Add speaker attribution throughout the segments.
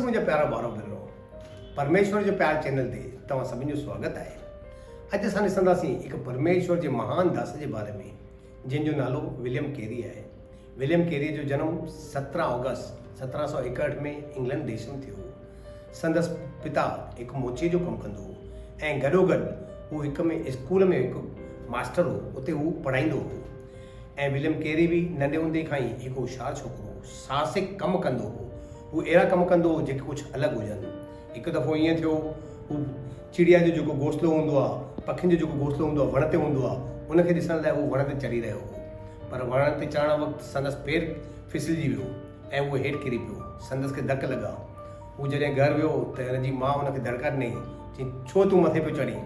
Speaker 1: مسيح منهنجا پيارا ڀائرو ڀينرو پرميشور جو پيار چينل تي توهان سڀني جو سواگت آهي. اڄ اسان ڏسنداسين هڪ پرميشور جي مهان داس جي باري ۾ جنهن جو نالو وليم ڪيري آهي. وليم ڪيري جو جنم 17 آگسٽ 1761 ۾ انگلنڊ ديش ۾ ٿيو هو. سندس پتا هڪ موچيء جو ڪم ڪندو هو ۽ گڏوگڏ هو هڪ ۾ اسڪول ۾ هڪ ماستر هو اتي هو پڙهائيندو هو. ۽ وليم ڪيري به ننڍي هوندي کان ئي هڪ هوشيار ڇوڪرو هو. ساهسڪ ڪم ڪندو هو. هو اهڙا ڪم ڪندو هو جيڪي ڪجهه الڳ هجن. هڪ دفعو ائين ٿيو، هو چڙيا جو جيڪو گهونسلو هوندو آهي، پکين جو جيڪو گهونسلو هوندو آهي، وڻ تي هوندو آهي، ان کي ڏسڻ لاء هو وڻ تي چڙهي رهيو هو. پر وڻ تي چڙهڻ وقت سندس پير ڦسلجي ويو ۽ هو هيٺ ڪري پيو. سندس کي ڌڪ لڳا. هو جڏهن گهر ويو ته هن جي ماء هن کي دڙڪا ڏنائين، چيائين، ڇو تون مٿي پيو چڙهين؟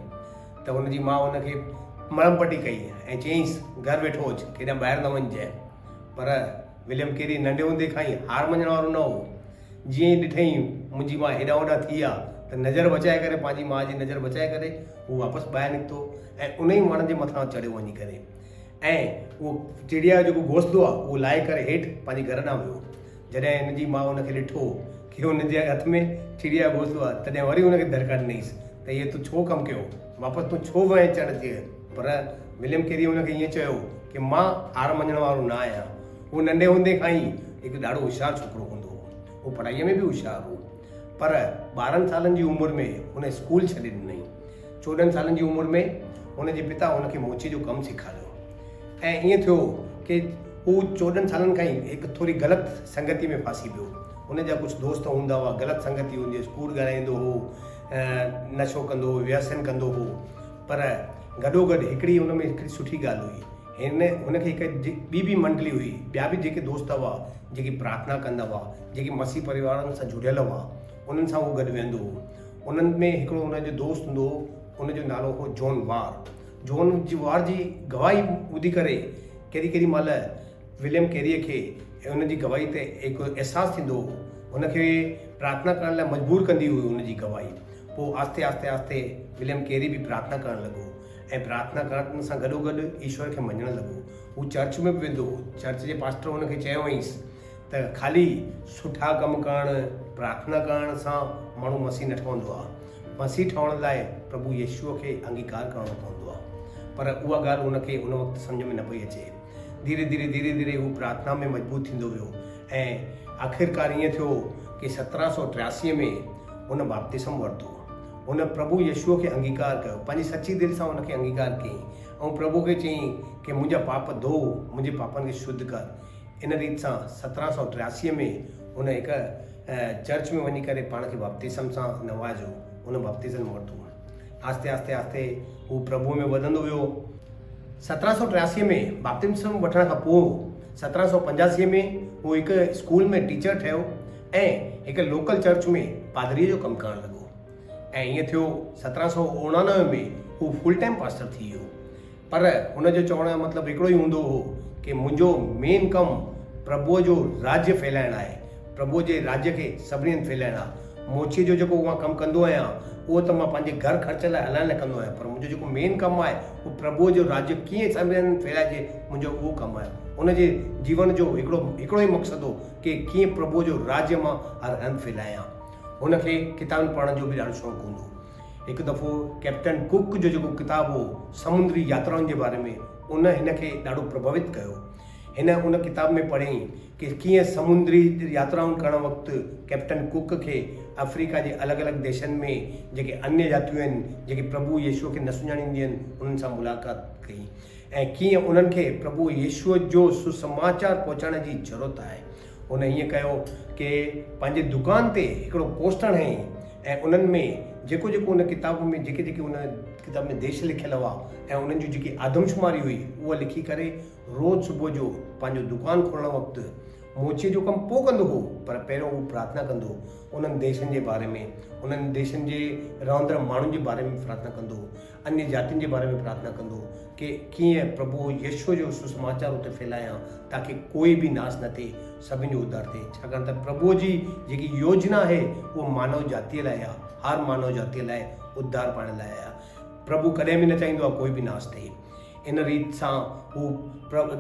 Speaker 1: ته هن جي ماء هن کي مرهم پٽي ڪئي ۽ چيائينس، گهر ويٺو هج، ڪيڏانهن ٻاهر نه وڃجانء. پر وليم ڪيري ننڍي هوندي کان ئي هار مڃڻ وارو نه هو. جيئن ئي ڏٺائين منهنجي ماء هيڏانهن هوڏانهن ٿي آ ته نظر بچائي ڪري پنهنجي ماء جي نظر بچائي ڪري هو واپس ٻاهر نڪتو ۽ ان ئي وڻ جي مٿان چڙهيو وڃي ڪري ۽ اهو چڙيا جو جيڪو گهونسلو آ اهو لاهي ڪري هيٺ پنهنجي گهر ڏانهن ويو. جڏهن هن جي ماء هن کي ڏٺو ڪي هن جي هٿ ۾ چڙيا جو گهونسلو آ تڏهن وري هن کي دڙڪا ڏنائينس ته اهي تون ڇو ڪم ڪيو؟ واپس تون ڇو وئين چڙهه تي؟ پر وليم ڪيريء هن کي ائين چيو ڪي مان هار مڃڻ وارو نه آهيان. هو ننڍي هوندي کان ئي هڪ ڏاڍو هوشيار ڇوڪرو هوندو هو. هو پڙهائيء ۾ به هوشيار هو. پر 12 سالن جي عمر ۾ هن اسڪول ڇڏي ڏنائين. 14 سالن جي عمر ۾ هن جي پتا هن کي موچي جو ڪم سيکاريو ۽ ائين ٿيو ڪي هو 14 سالن کان ئي هڪ ٿوري غلط سنگتي ۾ ڦاسي پيو. هن جا ڪجهه دوست هوندا هئا، غلط سنگتي هوندي هيس، ڪوڙ ڳالهائيندو هو، نشو ڪندو هو، ويسن ڪندو هو. پر گڏوگڏ هڪڙي ان ۾ هڪڙي سٺي ڳالهه هئي. هن هن کي هڪ ٻي به منڊلي هئي، ٻيا به جيڪي دوست هئا، جيڪي پرارٿنا ڪندا هئا، جيڪي مسيح پريوارن سان جڙيل هئا، انهن سان هو گڏ ويهندو هو. انهن ۾ هڪڙو هن جو دوست هوندو هو، ان جو نالو هو جون وار. جون جي وار جي گواهي ٻڌي ڪري ڪيڏي ڪيڏي مهل وليم ڪيريء کي ان جي گواهي تي هڪ احساس ٿيندو هو. هن کي پرارٿنا ڪرڻ لاء مجبور ڪندي هئي هن جي گواهي. پوء آهستي آهستي آهستي وليم ڪيري به پرارٿنا ڪرڻ لڳو ۽ پرارٿنا ڪرڻ سان گڏوگڏ ايشور کي مڃڻ لڳو. هو چرچ ۾ به ويندو هو. چرچ جي پاسٽر هن کي چيو هئائينس ته خالي سٺا ڪم ڪرڻ، پرارٿنا ڪرڻ سان ماڻهو مسيح نه ٺهندو آهي. مسيح ٺهڻ لاء پرڀو يسوع کي انگيڪار ڪرڻو پوندو آهي. پر اها ڳالهه هن کي ان وقت سمجهه ۾ نه پئي اچي. ڌيري ڌيري ڌيري ڌيري هو پرارٿنا ۾ مضبوط ٿيندو ويو ۽ آخرڪار ائين ٿيو ڪي 1783 ۾ هن بپتسم ورتو. هن پرڀو يسوع کي انگيڪار ڪيو. پنهنجي سچي دل سان هن کي انگيڪار ڪيائين ۽ پرڀو کي چيائين ڪي منهنجا پاپ ڌو، منهنجي پاپن کي شڌ ڪر. ان ريت سان 1783 ۾ هن هڪ چرچ ۾ وڃي ڪري پاڻ کي بپتسم سان نوازيو. هن بپتسم ورتو. آهستي آهستي آهستي هو پرڀوء ۾ وڌندو ويو. 1783 ۾ بپتسم وٺڻ کان پوء 1785 ۾ هو هڪ اسڪول ۾ ٽيچر ٺهيو ۽ هڪ لوڪل چرچ ۾ پادريء جو ڪم ڪرڻ لڳو ۽ ائين ٿيو 1789 ۾ هو فل ٽائيم پاسٽر ٿي ويو. پر هن جو چوڻ جو مطلب هڪڙو ئي هوندو هو ڪي منهنجو مين ڪم پرڀوء جو راجيه ڦهلائڻ آهي، پرڀوء جي راجيه کي سڀني هنڌ ڦهلائڻ آهي. موچيء جو جيڪو مان ڪم ڪندو آهيان، اهو ته مان پنهنجي گهر خرچ لاء هلائڻ لاء ڪندو آهيان، پر منهنجو جيڪو مين ڪم آهي، اهو پرڀوء جو راجيه ڪيئن سڀني هنڌ ڦهلائجي، منهنجو اهو ڪم آهي. هن جي جيون جو هڪڙو هڪڙو ئي مقصد هو ڪي ڪيئن پرڀوء جو راجيه مان هر هنڌ ڦهلايان. هن کي ڪتابن پڙهڻ جو به ڏاڍو شوق هوندو هو. هڪ دفعو ڪئپٽن ڪڪ جو جيڪو ڪتاب هو سمندري ياترائن جي باري ۾ ان هن کي ڏاڍو پرڀاوت ڪيو. هن ان ڪتاب ۾ پڙهيائين ڪي ڪيئن سمندري ياترائن ڪرڻ وقت ڪئپٽن ڪڪ کي آفريڪا جي الڳ الڳ ديشن ۾ جيڪي انيه جاتيون آهن جيڪي پرڀو يسوع کي نه سڃاڻينديون آهن انهن سان ملاقات ڪئي ۽ ڪيئن انهن کي پرڀو يسوع جو سسماچار پهچائڻ جي ضرورت آهي. هن ائين ڪيو ڪي پنهنجي دڪان تي هڪڙو پوسٽر هنيائين ۽ انهن ۾ جيڪو جيڪو ان ڪتاب ۾ جيڪي جيڪي ان ڪتاب ۾ ديش لکيل هئا ۽ انهن جون جيڪي آدمشماري هئي اها لکي ڪري روز صبح جو پنهنجو دڪان کولڻ وقت موچيء جو ڪم پوء ڪندو هو پر پهريون هو پرارٿنا ڪندو هو انهن ديشن جي باري ۾ انهن ديشن جي رهندڙ ماڻهن جي باري ۾ پرارٿنا ڪندو هو. انيه جاتين جي باري ۾ پرارٿنا ڪندو هو ڪي ڪيئن پرڀو يسوع جو سسماچار اتي ڦهلايان تاڪي ڪوئي به ناس نه ٿئي سڀن جو اڌار ٿئي ڇاڪاڻ ته پرڀوء جي جيڪي يوجنا آهي اها مانو جاتيء لاء آهي هر مانو جاتيء لاء اڌار پائڻ لاء آهي پرڀو ڪڏهن به نه چاهيندو آهي ڪوئي به ناس ٿئي ان ريت سان هو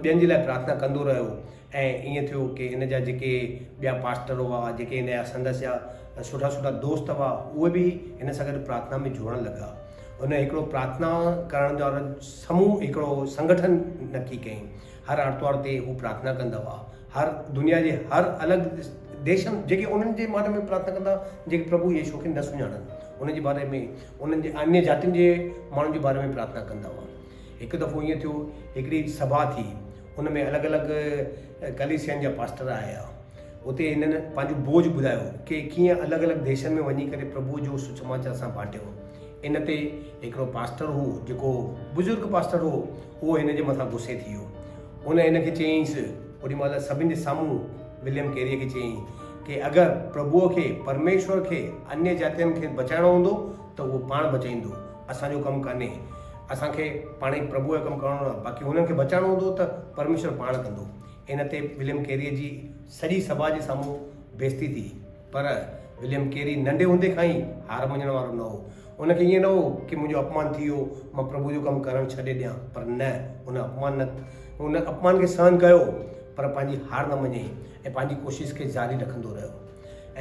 Speaker 1: ٻين جي لاء پرارٿنا ڪندو رهيو ۽ ائين ٿيو ڪي هن جا جيڪي ٻيا پاسٽر هئا جيڪي هن جا سندس جا سٺا سٺا دوست هئا، اهي به هن سان گڏ پرارٿنا ۾ جوڙڻ لڳا. هن هڪڙو پرارٿنا ڪرڻ وارن سموهه هڪڙو سنگٺن نڪي ڪيائين. هر آرتوار تي هو پرارٿنا ڪندا هئا. هر دنيا جي هر الڳ ديشن جيڪي انهن جي باري ۾ پرارٿنا ڪندا جيڪي پرڀو يشوع کي نه سڃاڻن انهن جي باري ۾ انهن جي انيه جاتين جي ماڻهن جي باري ۾ پرارٿنا ڪندا هئا. هڪ دفعو ائين ٿيو هڪڙي سڀا ٿي ان ۾ الڳ الڳ ڪليسيائن جا پاسٽر آيا. اتي هنن پنهنجو بوجهه ٻڌايو ڪي ڪيئن الڳ الڳ ديشن ۾ وڃي ڪري پرڀوء جو سسماچار اسان بانٽيو. ان تي هڪڙو پاسٽر هو جيڪو بزرگ پاسٽر هو اهو هن جي مٿان غصي ٿي ويو. هن هن کي چيائينس اوڏي مهل سڀن جي سامهون وليم ڪيريء کي چيائين ڪي اگر پرڀوء کي پرميشور کي انيه جاتين کي بچائڻو هوندو ته اهو پاڻ بچائيندو اسان جو ڪم ڪانهي. اسان کي پاڻ ئي پرڀوء جو ڪم ڪرڻو آهي باقي هنن کي بچائڻو هوندو ته پرميشور پاڻ ڪندو. ان تي وليم ڪيريء جي سڄي سڀا جي سامهون بيعزتي ٿي. پر وليم ڪيري ننڍي هوندي کان ئي هار مڃڻ وارو نه هو. هن کي ائين نه هو ڪي منهنجو اپمان ٿي ويو، مان پرڀوء جو ڪم ڪرڻ ڇڏي ڏيان. پر نه، هن اپمان نه هن اپمان کي سهن ڪيو، پر پنهنجي هار نه مڃي ۽ پنهنجي ڪوشش کي جاري رکندو رهيو.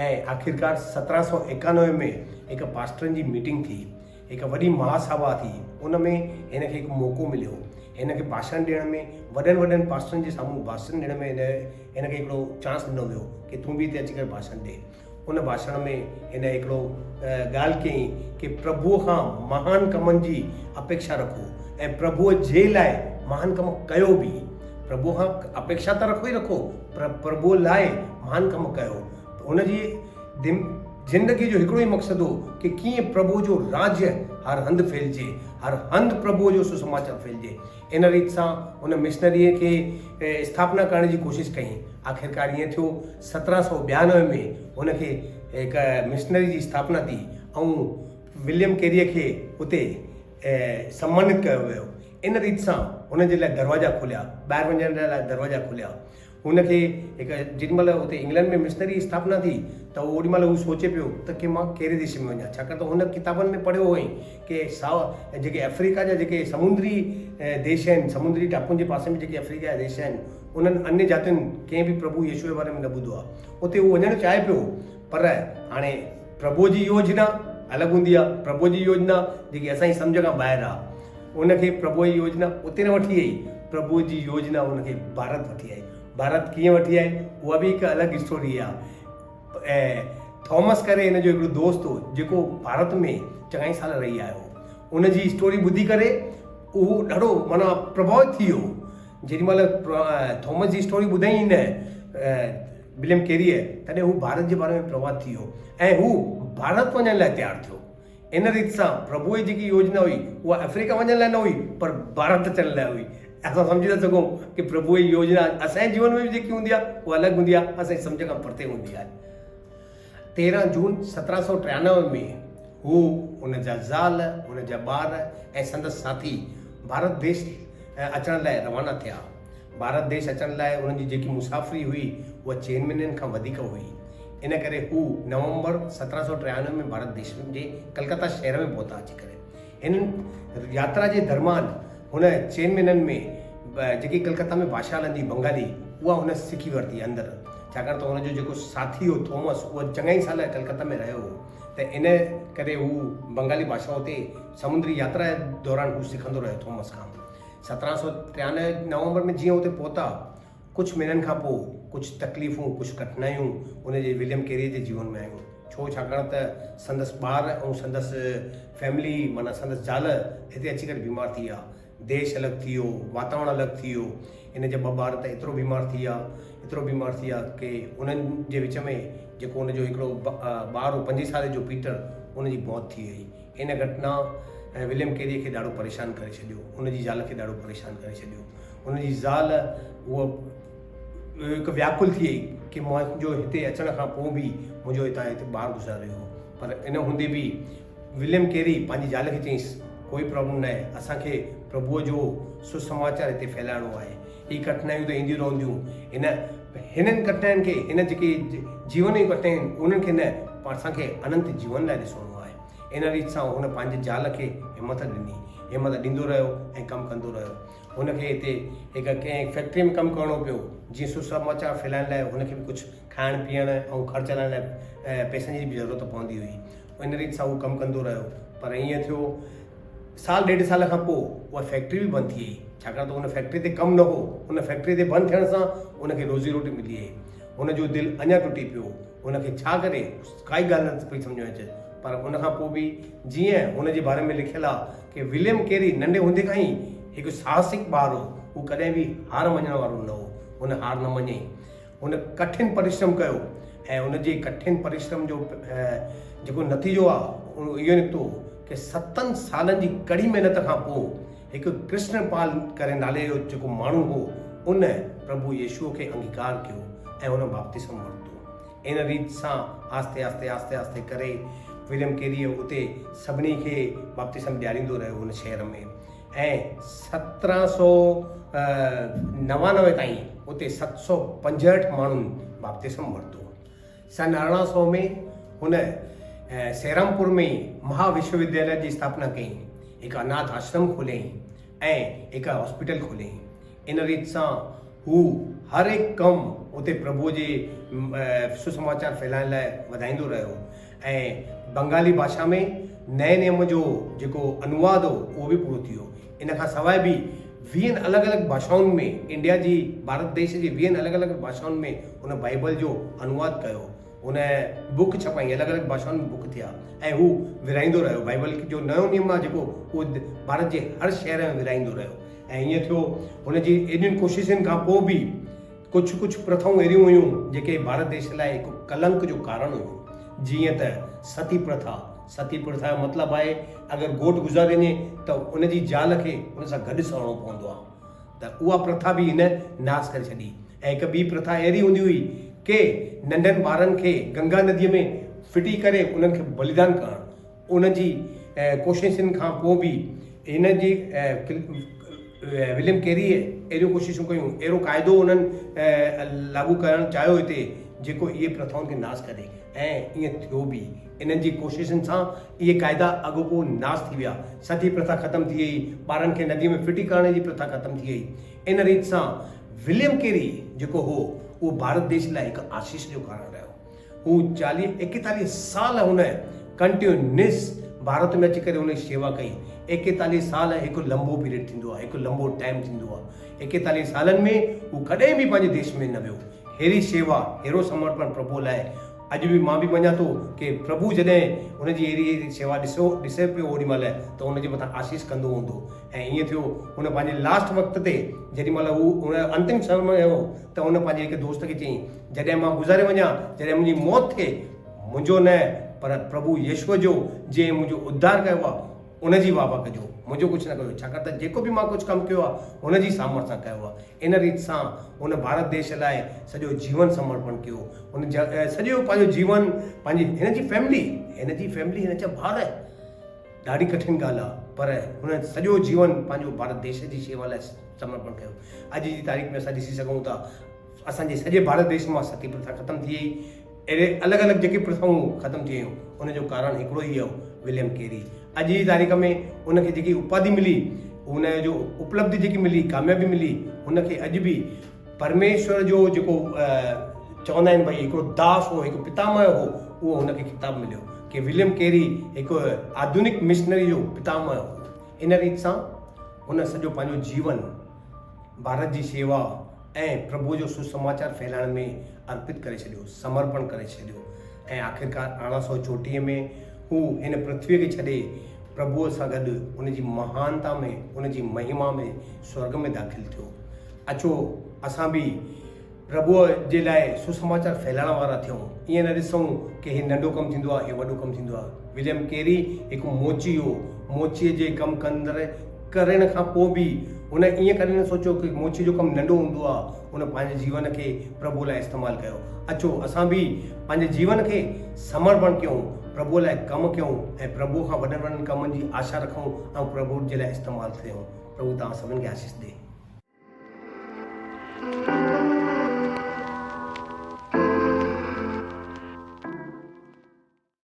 Speaker 1: ۽ آخرڪار 1791 ۾ هڪ پاسٽرن جي ميٽنگ ٿي. هڪ وڏي مها سڀا ٿي، ان ۾ هن کي هڪ موقعو مليو. هن کي ڀاشڻ ڏيڻ ۾ وڏن وڏن پاسٽرن جي سامهون ڀاشڻ ڏيڻ ۾ هن کي هڪڙو چانس ڏنو ويو ڪي تون به هتي اچي ڪري ڀاشڻ ڏي. ان ڀاشڻ ۾ هن هڪڙو ڳالهه ڪيائين ڪي پرڀوء کان مهان ڪمن جي اپيڪشا رکو ۽ پرڀوء جي لاء مهان ڪم ڪيو به. پرڀوء کان اپيڪشا ته رکو ئي رکو پر پرڀوء لاء مهان ڪم ڪيو. هن جي زندگيء جو هڪڙو ئي مقصد هو ڪي ڪيئن پرڀوء جو راڄ هر هنڌ ڦهلجي، هر هنڌ پرڀوء جو سسماچار ڦهلجي. ان ريت سان هن مشنريء کي اسٿاپنا ڪرڻ جي ڪوشش ڪئي. آخرڪار ائين ٿيو، 1792 ۾ هن کي هڪ مشنري جي اسٿاپنا ٿي ۽ وليم ڪيريء کي اتي سمانت ڪيو ويو. ان ريت سان هن جي لاء دروازا کليا، ٻاهر وڃڻ لاء دروازا کليا. هن کي هڪ جيڏي مهل اتي انگلنڊ ۾ مشنري اسٿاپنا ٿي ته اوڏي مهل هو سوچي پيو ته ڪي مان ڪهڙي ديش ۾ وڃان ڇاڪاڻ ته هن ڪتابن ۾ پڙهيو هئائين ڪي سا جيڪي افريقا جا جيڪي سمندري ديش آهن سمندري ٽاپن جي پاسي ۾ جيڪي افريقا جا ديش آهن انهن انيه جاتين ڪنهن به پرڀو يشوع جي باري ۾ نه ٻڌو آهي اتي هو وڃڻ چاهي پيو پر هاڻي پرڀوء جي يوجنا الڳ هوندي آهي پرڀوء جي يوجنا جيڪي اسان جي سمجهه کان ٻاهر آهي ان کي پرڀوء جي يوجنا اتي نه وٺي آئي، پرڀوء جي يوجنا ان کي ڀارت وٺي آئي. ڀارت ڪيئن وٺي آئي، اها به هڪ الڳ اسٽوري آهي. ۽ ٿامس ڪري هن جو هڪڙو دوست هو، جيڪو ڀارت ۾ چڱائي سال رهي آيو هو. ان جي اسٽوري ٻڌي ڪري اهو ڏاڍو معنيٰ پرڀاوت ٿي ويو. جيڏي مهل ٿامس جي اسٽوري ٻڌائين نه وليم ڪيريء، تڏهن هو ڀارت جي باري ۾ پرڀاوت ٿي ويو ۽ هو ڀارت وڃڻ لاء تيار ٿيو. ان ريت سان پرڀوء جي جيڪي يوجنا هئي، اها آفريڪا وڃڻ لاء نه هئي، پر ڀارت اچڻ لاء هئي. اسان سمجهي ٿا سگهون ڪي پرڀوء جي يوجنا اسان جي جيون ۾ به جيڪي هوندي آهي، اها الڳ هوندي آهي، اسان جي سمجهه کان پرتي هوندي آهي. 13 جون 1793 ۾ هو، هن جا زال، هن جا ٻار ۽ سندس ساٿي ڀارت ديش اچڻ لاء روانا ٿيا. ڀارت ديش اچڻ لاء انهن جي جيڪي مسافري هئي، اها چئن مهينن کان وڌيڪ هئي. ان ڪري هو نومبر 1793 ۾ ڀارت ديش جي ڪلڪتا شهر ۾ پهتا اچي ڪري هن ياترا جي درمان هن چئن مهينن ۾ جيڪي ڪلڪتا ۾ ڀاشا هلندي بنگالي اها هن سکي ورتي اندر ڇاڪاڻ ته هن جو جيڪو ساٿي هو ٿومس اهو چڱا ئي سال ڪلڪتا ۾ رهيو هو ته ان ڪري هو بنگالي ڀاشا اتي سمندري ياترا دوران هو سکندو رهيو ٿومس کان 1793 نومبر ۾ جيئن اتي پهتا ڪجهه مهينن کان پوء ڪجهه تڪليفون، ڪجهه ڪٺنايون ان جي وليم ڪيريء جي جيون ۾ آيون. ڇو؟ ڇاڪاڻ ته سندس ٻار ۽ سندس فيملي معنيٰ سندس زال هتي اچي ڪري بيمار ٿي ويا. ديش الڳ ٿي ويو، واتاورڻ الڳ ٿي ويو. هن جا ٻه ٻار ته ايترو بيمار ٿي ويا، ايترو بيمار ٿي ويا ڪي انهن جي وچ ۾ جيڪو ان جو هڪڙو ٻار هو پنجين سالي جو پيٽر ان جي موت ٿي وئي. ان گهٽنا وليم ڪيريء کي ڏاڍو پريشان ڪري ڇڏيو. ان جي زال کي ڏاڍو پريشان ڪري ڇڏيو. هن جي زال اها هڪ وياڪل ٿي وئي ڪي منهنجو هتي اچڻ کان پوء به منهنجو هتان هتي ٻار گذاري ويو پر ان هوندي به وليم ڪيري پنهنجي زال کي چيائينس ڪوئي پرابلم ناهي اسان کي پرڀوء جو سسماچار هتي ڦهلائڻو آهي هي ڪٺنايون ته اينديون رهنديون هن هنن ڪٺناين کي هن جيڪي جيون جون ڪٺنايون آهن انهن کي نه پر اسان کي اننت جيون لاء ڏسڻو آهي. ان ريت سان هن پنهنجي زال کي همٿ ڏني. همت ڏيندو رهيو ۽ ڪم ڪندو رهيو. هن کي هتي هڪ ڪنهن فيڪٽري ۾ ڪم ڪرڻو پيو، جيئن سسماچار ڦهلائڻ لاء هن کي به ڪجهه کائڻ پيئڻ ۽ خرچ هلائڻ لاء پئسن جي به ضرورت پوندي هئي. ان ريت سان هو ڪم ڪندو رهيو. پر ائين ٿيو سال ڏيڍ سال کان پوء اها فيڪٽري به بند ٿي وئي، ڇاڪاڻ ته ان فيڪٽري تي ڪم نه هو. ان فيڪٽري تي بند ٿيڻ سان هن کي روزي روٽي ملي وئي. هن جو دل اڃا ٽٽي پيو. هن کي ڇا ڪري، ڪائي ڳالهه نه پئي سمجهه ۾ اچي. پر ان کان پوء به جيئن هن جي باري ۾ لکيل آهي ڪي وليم ڪيري ننڍي هوندي کان ئي هڪ ساهسڪ ٻار هو. هو ڪڏهن به هار مڃڻ وارو نه هو. هن هار نه مڃي. هن ڪٺن پرشرم ڪيو ۽ ان جي ڪٺن پرشرم جو جيڪو نتيجو آهي اهو اهو نڪتو ڪي ستن سالن جي ڪڙي محنت کان پوء هڪ ڪرشن پال ڪري نالي جو جيڪو ماڻهو هو ان پرڀو يشوع کي انگيڪار ڪيو ۽ هن باپتسم ورتو. ان ريت سان آهستي آهستي آهستي آهستي ڪري وليم ڪيريء اتي سڀني کي باپتسم ڏياريندو رهيو ان شهر ۾ ۽ 1799 تائين اتي 765 ماڻهن باپتسم ورتو. سن 1800 ۾ هن سيرامپور ۾ ئي مها وشو ودياليه جي اسٿاپنا ڪئي، هڪ اناٿ آشرم کوليائين ۽ هڪ هاسپيٽل کوليائين. ان ريت سان هو هر هڪ ڪم اتي پرڀوء جي سسماچار ڦهلائڻ لاء وڌائيندو رهيو ۽ بنگالي ڀاشا ۾ نئين نيم جو جيڪو انواد هو اهو به پورو ٿي ويو. ان کان سواء به ويهن الڳ الڳ ڀاشائن ۾ انڊيا جي ڀارت ديش جي ويهن الڳ الڳ ڀاشائن ۾ هن بائيبل جو انواد ڪيو. هن بڪ ڇپائي الڳ الڳ ڀاشائن ۾ بڪ ٿيا ۽ هو ورهائيندو رهيو. بائيبل جو نيو نيم آهي جيڪو اهو ڀارت جي هر شهر ۾ ورهائيندو رهيو ۽ ائين ٿيو هن جي ايڏين ڪوششن کان پوء به ڪجهه ڪجهه پرٿائون اهڙيون هيون جيڪي ڀارت ديش لاء هڪ ڪلنڪ جو ڪارڻ هيون جيئن ته ستي پرٿا ستي پرٿا جو مطلب آهي اگر گهوٽ گذاري وڃي ته ان جي زال کي ان سان گڏ سهڻو پوندو آهي ته اها پرٿا به هن ناس ڪري ڇڏي ۽ هڪ ٻي پرٿا اهڙي هوندي هئي ڪي ننڍن ٻارن کي گنگا نديء ۾ ڦٽي ڪري انهن کي بليدان ڪرڻ ان جي ڪوششن کان پوء به هن جي وليم ڪيريء اهڙيون ڪوششون ڪيون، اهڙو قاعدو انهن لاڳو ڪرڻ چاهيو هتي جيڪو اهي پرٿائن کي ناس ڪري ۽ ائين ٿيو به. انهن جي ڪوششن سان اهي قاعدا اڳوپوء ناس ٿي ويا. ستي پرٿا ختم ٿي ويئي، ٻارن کي نديء ۾ ڦٽي ڪرڻ جي پرٿا ختم ٿي ويئي. ان ريت سان وليم ڪيري جيڪو هو، اهو ڀارت ديش لاء هڪ آشيش جو ڪارڻ رهيو. هو چاليهه ايڪيتاليهه سال هن ڪنٽيونس ڀارت ۾ اچي ڪري هن شيوا ڪئي. ايڪيتاليهه سال هڪ لنبو پيريڊ ٿيندو آهي، هڪ لنبو ٽائيم ٿيندو آهي. ايڪيتاليهه سالن ۾ هو ڪڏهن به پنهنجي ديش ۾ نه ويو. ههڙي شيوا، ههڙو سمرپڻ پرڀوء لاء اڄ به مان به مڃان ٿو ڪي پرڀو جڏهن هن جي اهڙي اهڙي شيوا ڏسيو ڏسي پيو اوڏي مهل ته هن جي مٿان آشيش ڪندو هوندو ۽ ائين ٿيو هن پنهنجي لاسٽ وقت تي جيڏي مهل هو هن انتم سمي هو ته هن پنهنجي هڪ دوست کي چيائين جڏهن مان گذاري وڃان، جڏهن منهنجي موت ٿئي، منهنجو نه پر پرڀو يسوع جو جنهن منهنجو اڌار ڪيو آهي، ان جي واهه واهه ڪجو، منهنجو ڪجهه نه ڪجو، ڇاڪاڻ ته جيڪو به مان ڪجهه ڪم ڪيو آهي، هن جي سامرٿ سان ڪيو آهي. ان ريت سان هن ڀارت ديش لاء سڄو جيون سمرپڻ ڪيو. هن سڄو پنهنجو جيون پنهنجي هن جي فيملي، هن جي فيملي هن جا ٻار، ڏاڍي ڪٺن ڳالهه آهي، پر هن سڄو جيون پنهنجو ڀارت ديش جي شيوا لاء سمرپڻ ڪيو. اڄ جي تاريخ ۾ اسان ڏسي سگهون ٿا، اسان جي سڄي ڀارت ديش مان ستي پرٿا ختم ٿي وئي. اهڙي الڳ الڳ جيڪي پرٿائون ختم ٿي ويون ان جو ڪارڻ هڪڙو ئي هو وليم ڪيري. اڄ جي تاريخ ۾ ان کي جيڪي اپاڌي ملي ان جو اپلبڌي جيڪي ملي ڪاميابي ملي ان کي اڄ به پرميشور جو جيڪو چوندا آهن ڀئي هڪڙو داس هو هڪ پتامهه هو اهو هن کي خطاب مليو ڪي وليم ڪيري هڪ آڌونڪ مشنري جو پتامهه هو. ان ريت سان هن سڄو پنهنجو جيون ڀارت جي شيوا ۽ پرڀوء جو سوسماچار ڦهلائڻ ۾ ارپت ڪري ڇڏيو، سمرپڻ ڪري ڇڏيو ۽ آخرڪار 1834 ۾ هو هن پرٿويء کي ڇڏي پرڀوء سان گڏ ان جي مهانتا ۾ ان جي مهما ۾ سورڳ ۾ داخل ٿيو. اچو اسان به پرڀوء جي لاء سوسماچار ڦهلائڻ وارا ٿيون. ائين نه ڏسون ڪي هي ننڍو ڪم ٿيندو آهي، هي وڏو ڪم ٿيندو آهي. وليم ڪيري هڪ موچي هو. موچيء جي ڪم ڪندڙ ڪرڻ کان پوء به هن ائين ڪڏهن نه سوچيو ڪي موچيء جو ڪم ننڍو هوندو آهي. هن پنهنجي جيون کي پرڀوء لاء استعمال ڪيو. اچو اسان به پنهنجي جيون کي سمرپڻ ڪيون، پرڀوء لاء ڪم ڪيون ۽ پرڀوء کان وڏن وڏن ڪمن جي آشا رکون ۽ پرڀوء جي لاء استعمال ٿيون. پرڀو توهان سڀن کي آشيش ڏي.